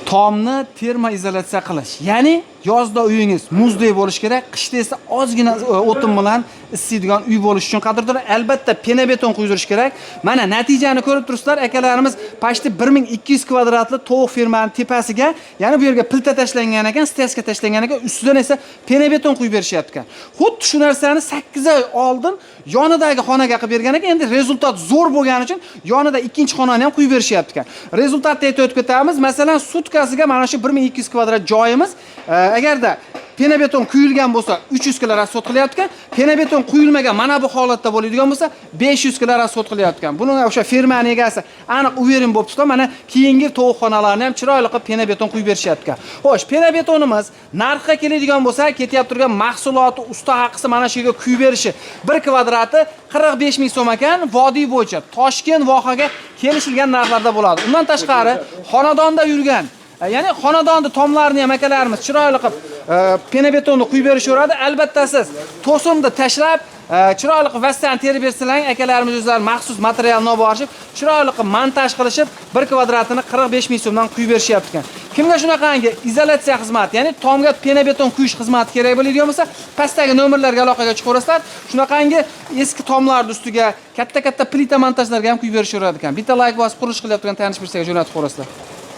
Tomni termoizolyatsiya qilish. Ya'ni yozda uyingiz muzdek bo'lishi kerak, qishda esa ozgina o'tin bilan isiydigan uy bo'lishi uchun, qadrdonlar, albatta penobeton quydirish kerak. Mana natijani ko'rib turibsizlar, akalarimiz почти 1200 kvadratli tovuq fermani tepasiga, ya'ni bu yerga plita tashlangan ekan, стяжка tashlangan ekan, ustidan esa penobeton quyib berishyapti ekan. Xuddi shu narsani 8 oy oldin yonidagi xonaga qilib bergan ekan. Endi результат zo'r bo'lgani uchun yonida ikkinchi xonani ham quyib berishyapti ekan. Результат ni aytib o'tib ketamiz. Masalan, sutkasiga mana shu 1200 kvadrat joyimiz, agarda penobeton quyilgan bo'lsa, 300 kilo расход qilyapti ekan. Penobeton quyilmagan, mana bu holatda bo'ladigan bo'lsa, 500 kilo расход qilyapti ekan. Buni o'sha fermani egasi aniq уверен bo'lib turibdi. Mana keyingi tovuqxonalarni ham chiroyli qilib penobeton quyib berishyapti ekan. Xo'sh, penobetonimiz narxiga keladigan bo'lsa, ketyapti turgan mahsuloti, usta haqisi, mana shu yerga quyib berishi 1 kvadrati 45 ming so'm ekan, vodiy bo'yicha Toshkent vohaga kelishilgan narxlarda bo'ladi. Undan tashqari xonadonda yurgan, ya'ni xonadonni tomlarini ham akalarimiz chiroyli qilib penobetonni quyib berishaveradi. Albatta siz to'simni tashlab, chiroyli qilib vassani terib bersalar, akalarimiz o'zlari maxsus materialni olib borishib, chiroyli qilib montaj qilishib, 1 kvadratini 45 ming so'mdan quyib berishyapti ekan. Kimga shunaqangi izolyatsiya xizmati, ya'ni tomga penobeton quyish xizmati kerak bo'ladigan bo'lsa, pastdagi nomerlarga aloqaga chiqaverasizlar. Shunaqangi eski tomlarni ustiga katta-katta plita montajlarga ham quyib berishaveradi ekan. Bitta layk bosib, qurilish qilayotgan tanish bilishlarga jo'natib qo'yasizlar.